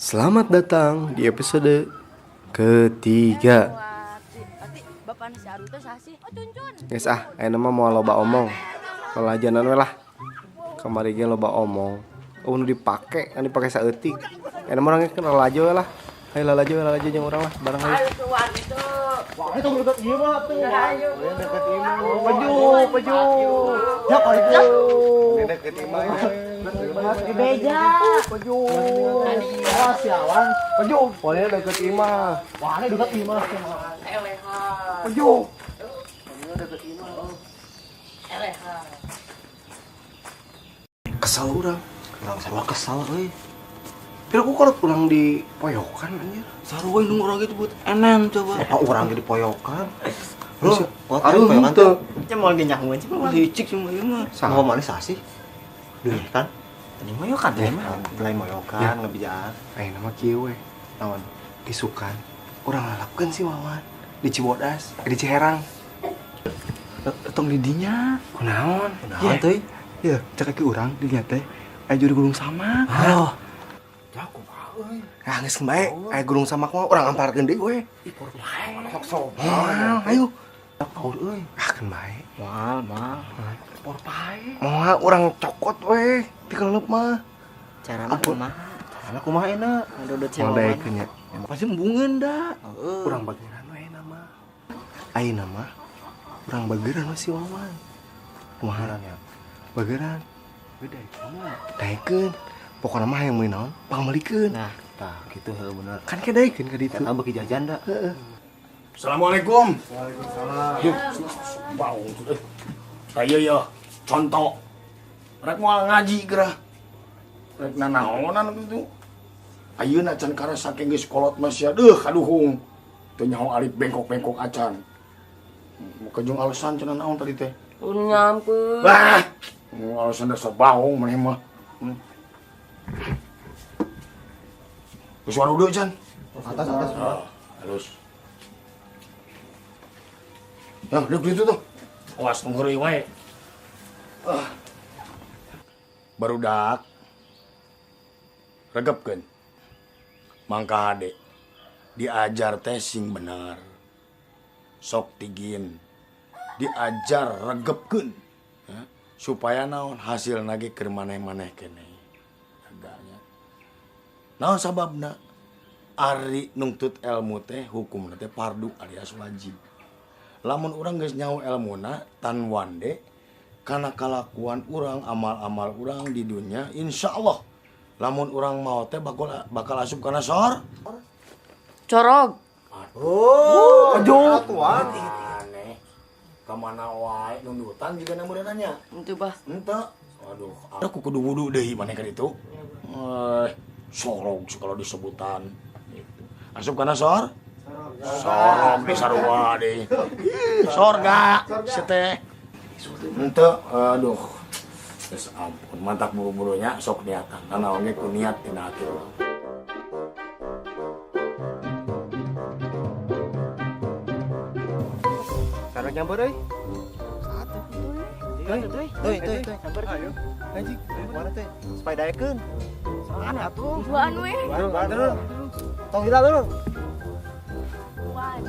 Selamat datang di episode ketiga. Guys ah, ayeuna mah moal loba omong. Lalajanan we lah. Kamari ge loba omong. Oh, nu dipake, kan dipake saeutik. Ayeuna mah urang ge lalajo we lah. Ayo lalajo, lalajo jeung urang lah, bareng ayo. Wah, itu deket ieu mah tuh. Deket imah. Peju, peju. Ya, kalau itu. Ini deket imah. Di beja. Peju. Wah, sialan. Peju. Pokoknya deket imah. Wah, ini deket imah. Peju. Kesal urang. Urang sarua kesal euy. Pira ku kalau pulang di poyokan anjir. Sarua nu urang gitu buat enen coba. Apa urang ge di poyokan? Lu, aduh, aduh, henteu. Nya moal ge nyahoan sih mah. Licik sih mah ieu mah. Sama mana sih? Duh, kan? Ini moyokan teh mah. Lain moyokan ngebijaan. Ayeuna mah kieu we. Naon? Isukan urang lalapkeun si Wawan di Cibodas, di Ciherang. Tong di dinya. Kunaon? Kunaon teuy? Ya, cek kaki urang di dinya teh. Aya juri gulung sama. Oh. Ah, geus bae, aya gulung samak mah urang amparkeun deui we. Sok sok. Moal, ayo. Paur euy. Ah, keun bae. Moal, moal. Por pae. Moal urang cokot we, ti keleup mah. Carana kumaha? Karena kumaha enak. Ngadodot si Moal Wawan. daekeun nya. Pasti embungeun da. Heeh. Urang bageran we nama. Ayeuna mah urang bageran we si Wawan. Kumaha ya? Bageran. Beda kumaha? Daekeun. Pokona mah hayang meuli naon, pangmeulikeun. Nah, Tah, gitu heuh bener. Kan ke daekeun ka ditu. Eta beuki jajan da. Heeh. Assalamualaikum. Waalaikumsalam. Bau. Saya ya contoh. Rek moal ngaji gerah. Rek nanaonan gitu. Ayeuna can karasa saking geus kolot mah sia deuh kaduhung. Teu nyaho alif bengkok-bengkok acan. Muka jeung alasan cenah naon tadi teh. Nyampe. Wah, mau alasan dasar baung maneh mah. Geus warudeuk can. Atas atas. Ah, halus. Ya, duduk di situ tuh. Awas tong heureuy wae. Ah. Barudak. Regepkeun. Mangka hade. Diajar teh sing bener. Sok tigin. Diajar regepkeun. Ya, supaya naon hasilna ge keur maneh-maneh keneh. Agaknya. Naon sababna? Ari nungtut ilmu teh hukumna teh fardu alias wajib. Lamun urang geus nyaho elmuna tan wande kana kalakuan urang amal-amal urang di dunia insyaallah lamun urang mau teh bakal asup kana sor corog. Oh, aduh, tuan. Aneh. Ka mana wae nundutan juga na meureunanya. Henteu bah. Henteu. Aduh, aku kudu wudu deui maneh ka ditu. Sorog kalau disebutan gitu. Asup kana sor? Sorog di sarua deui. Sorga si teh. Henteu, aduh. Geus ampun, mantak buru-burunya sok niatan. Nanaon ge ku niat dina hati urang. Sarua nyamper euy. Tuh, tuh, Tuh, tuh, tuh. Nyamper. Ayo. Anjing, mana teh? Supaya daekeun. Soangan atuh. Duaan we. Dulu. Tong gila dulu. Duaan.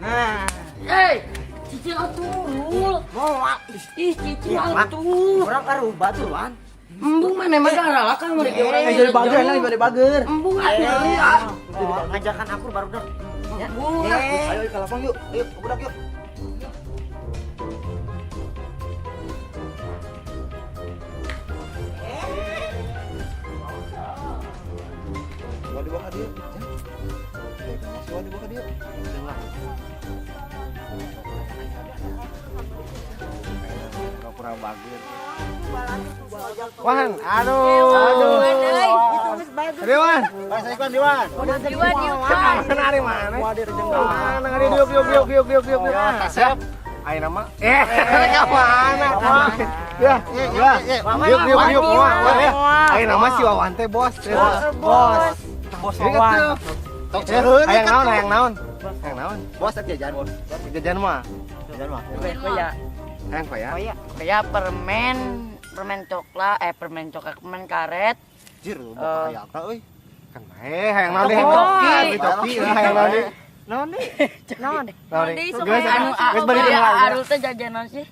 Nah, Hei, cicil atuh. moal. Ih, cicil atuh. Urang karuba tuh, Wan. Embung mana mah darah kan mereka orang Eh, jadi bager enak jadi bager. Embung atuh. Ngajakan aku baru dah. Embung. Ayo ke lapang yuk. Ayo, budak yuk. Mau dibawa ka dieu? Ya. Mau dibawa ka dieu? Kurang bager. Wan, aduh. Aduh. Aduh, Wan. Wan, Assalamualaikum Dewan. Dewan, Dewan. Mana ari mana? Mana ari diuk diuk diuk diuk diuk diuk. Kasep. Ayeuna mah. Ka mana? Ya, ya. Diuk diuk diuk. Wan, ya. Ayeuna mah si Wawan teh bos. Bos. Bos Wawan. Tok seureun. Hayang naon, hayang naon? Hayang naon? Bos jajan, bos. Jajan mah. Jajan mah. Ya. Hayang koya. Koya. Koya permen, permen coklat, permen coklat, permen karet. Jir, bapak kaya apa euy? Kan bae hayang naon deui? Toki. Toki hayang naon deui? Naon deui? Naon? Naon deui? Anu Geus bari heula. Arul teh jajanan sih.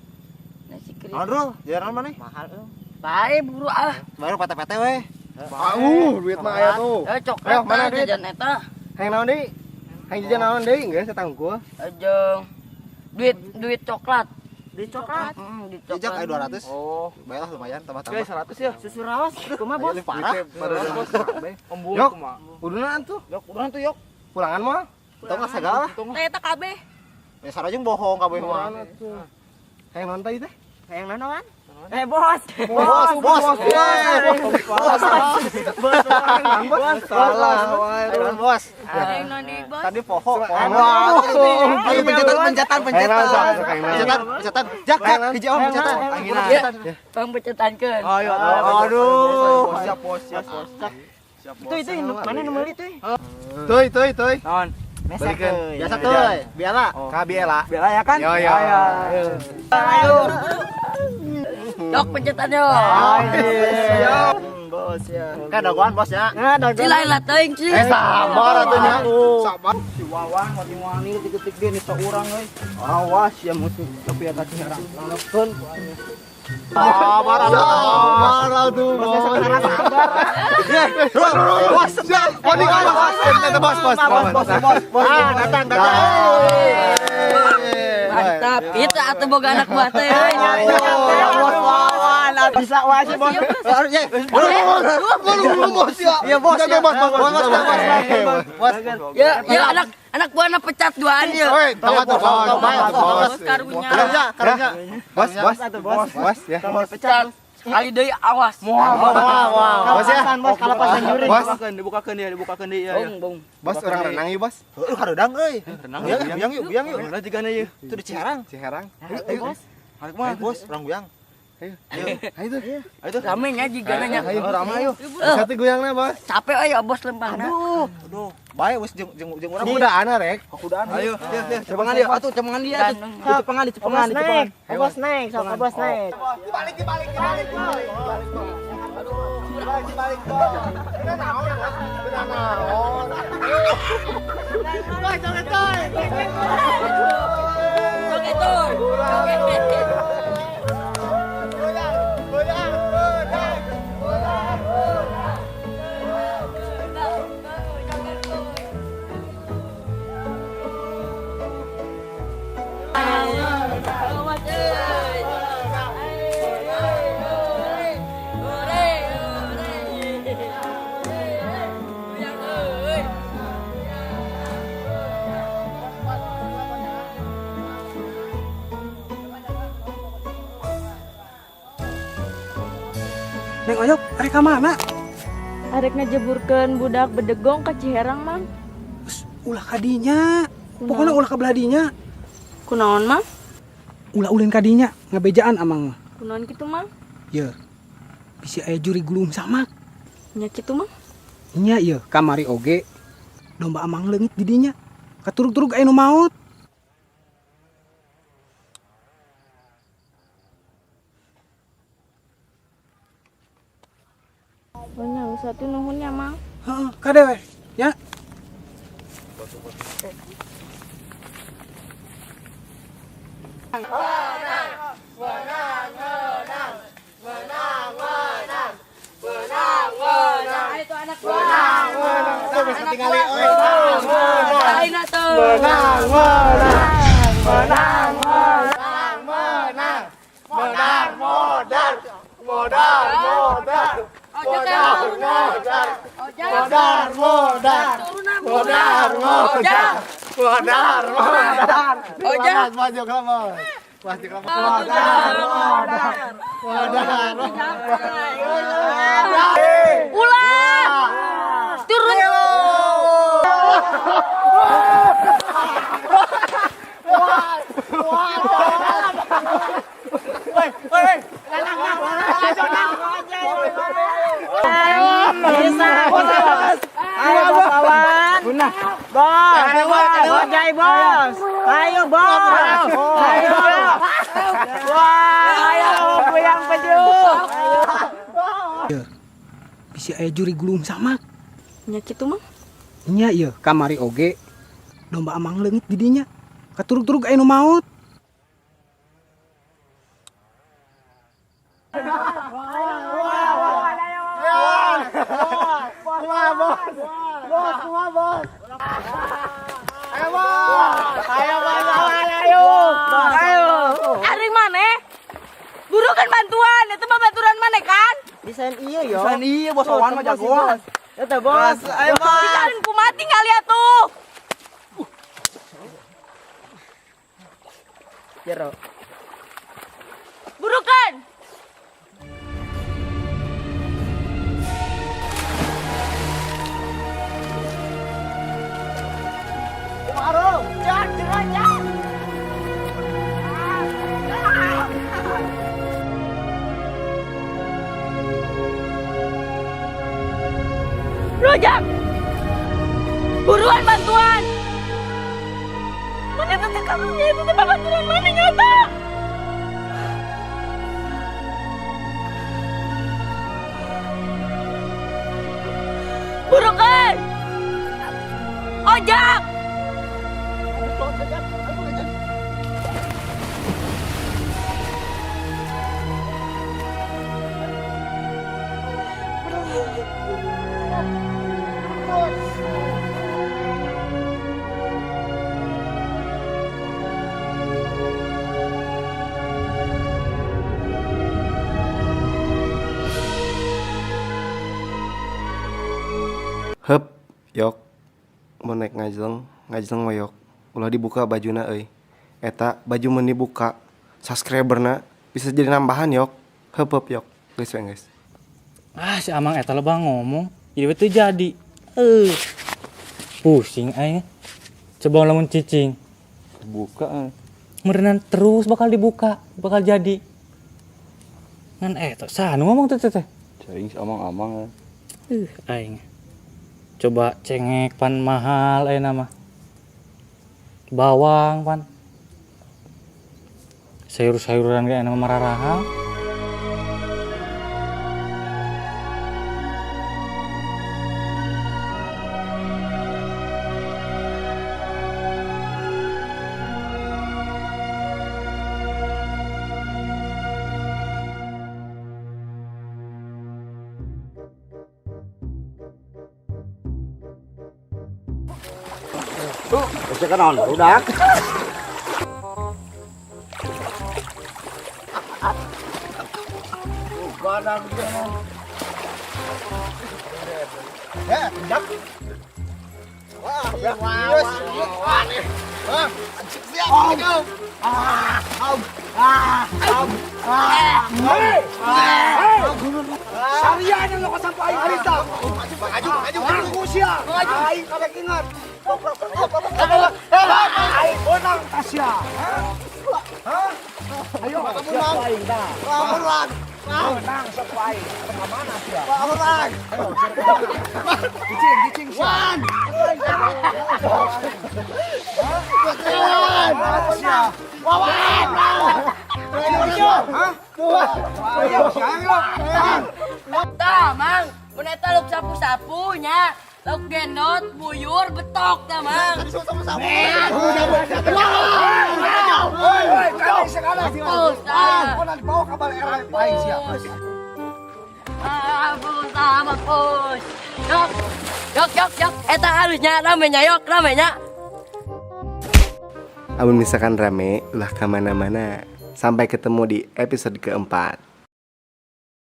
Nasi kering. Arul, jajanan mana? Mahal euy. Bae buru ah. Baru PT-PT we. Duit mah aya tuh. Coklat mana duit? Jajan eta. Hayang naon deui? Hayang jajan naon deui? Geus eta hungkul. Jeung duit coklat. Duit coklat. Duit coklat. Jejak aya 200. Oh, baiklah lumayan tambah-tambah. Oke, 100 ya. Susu rawas kumaha, Bos? Parah. Yok, udunan tuh. Yok, udunan tuh, yok. Pulangan mah? Tong lah segala. Teh eta kabeh. Ya sarajeng bohong kabeh mah. Hayang naon tadi teh? Hayang naon? Bos. Bos, bos, bos. Bos. Bos. Salah wae. Bos. Hayang naon deui, Bos? Tadi poho, poho. Ayo pencetan, pencetan, pencetan. Pencetan, pencetan. Jak, jak, hiji om pencetan. Bang pencetankeun. Ayo, aduh. Siap, bos, siap, bos. Itu mana nu meuli tuh? Tuy, tuy, tuy. Naon? Balikin. Biasa tuh, Biala. Ka Biela. Bela ya kan? Yo, yo. Ayo. Yok pencetan yo. Siap. Bos ya. Kan dagoan bos ya. Nah, dagoan. Cilai lah teuing sih. Sabar atuh nya. Sabar. Si Wawan wani-wani detik-detik ge nita urang euy. Awas ya musuh tapi eta Ciherang. Lalekeun ku aing. Sabar atuh. Sabar atuh. Bos. Bos. Bos, bos, bos, bos, bos, bos. Ah, datang, datang. Mantap. Itu atuh boga anak buah teh euy. Bos Wawan, bisa wae sih, Bos. Bos ya. Iya, bos. Bos, bos, bos, bos. Bos. Ya, ya anak buahna pecat duaan ya. Woi, tahu tuh, bos, bos. Karunya. Karunya, karunya. Bos, bos, bos, bos ya. Pecat. Sekali deui awas. Wah, wah. Bos ya. Bos, kalapasan jurig. Bos, dibukakeun dia, dibukakeun dia. Bung, bung. Bos orang renang yuk, Bos. Heuh, hareudang euy. Renang. Buyang yuk, buyang yuk. Renang jigana ieu. Itu di Ciherang. Ciherang. Ayo, Bos. Harek mah, Bos, orang buyang. Ayo. Ayo tuh. Ayo tuh. Rame nya jigana nya. Ayo, rame ayo. Satu goyangna, Bos. Capek euy bos lempangna. Aduh. Aduh. Bae wis jeung jeung jeung urang. Kudaan rek. Kudaan. Ayo, ya, ya, cepengan dia. Atuh cepengan dia atuh. Cepengan, cepengan, cepengan. Bos naik, sok bos naik. Dibalik, dibalik, dibalik, dibalik. Dibalik, dibalik, bos. Kena naon, Bos? Kena naon? Wah, jangan coy. Oke tuh. Oke. Goyang, goyang, goyang, goyang. Neng Oyok, arek ka mana? Arek ngajeburkeun budak bedegong ka Ciherang, Mang. Ulah kadinya. Pokoknya ulah ka belah dinya. Kunaon, Mang? Ulah ulin kadinya, ngabejaan amang mah. Kunaon kitu, Mang? Ye. Bisi aya juri gulung samak. Nya kitu, Mang. Nya ieu kamari oge. Domba amang leungit di dinya. Katurug-turug aya nu maot. Oh nya geus atuh nuhun nya, Mang. Heeh, kade we. Ya. Menang, menang, menang, menang, menang, menang. Itu anak buah. Menang, menang. Tuh bisa tinggali euy. Menang, menang. Tuh. Menang, menang. Menang, menang, menang. Menang, modar. Modar, modar. Modar, modar. Modar, modar. Modar, modar. Modar, modar. Ojek. Maju ke bos. Maju ke bos. Modar, modar. Modar, modar. Ulah. Turun. Woi, woi. Bisa, bos. Ayo, bos, awan. Bos, bos, bos. Ayo, Bos. Ayo. Wah, ayo puyang peju. Ayo. Bisi aya juri gulung samak. Nya kitu Mang. Nya ieu kamari oge domba amang leungit di dinya. Katurug-turug aya nu maot. Wah, bos. Bos, wah, bos. Ayo, bos. Ayo, bos, ayo. Ayo. Aring maneh? Burukan bantuan, itu mah baturan maneh kan? Desain iya yo. Desain iya bos, awan mah jagoan. Eta bos, ayo bos. Dicariin ku mati kali atuh. Jero. Burukan. Warung, jak, jero, jak. Rojak! Buruan bantuan! Mana itu kamunya itu tempat bantuan mana nyata? Burukan! Ojak! Hep, yok. Mau naik ngajleng, ngajleng mah yok. Ulah dibuka bajuna euy. Eta baju mun dibuka, subscriberna bisa jadi nambahan yok. Hep hep yok. Geus we geus. Ah, si Amang eta lebah ngomong, jadi teu jadi. Pusing aing. Coba lamun cicing. Buka. Meureunan terus bakal dibuka, bakal jadi. Ngan eta saha nu ngomong teh teh? Cing si Amang-amang. Aing. Coba cengek pan mahal ayeuna mah. Bawang pan. Sayur-sayuran ge ayeuna mah mararahal. Bisa kan naon barudak. Sarian yang lo sampai aing harita. Maju, sia. Aing kabeh ingat. Aing menang tasya. Ayo, menang. Menang. Menang sok aing. Ka mana sia? Menang. Cicing, cicing sia. Wan. Wawan. Tah, Mang, mun eta lauk sapu-sapunya, lauk gendot, buyur, betok tah, Mang. Mampus, tah. Mampus, tah, mampus. Yok, yok, yok, yok. Eta halusnya ramenya, yok, ramenya. Amun misalkan rame, ulah kemana-mana. Sampai ketemu di episode keempat.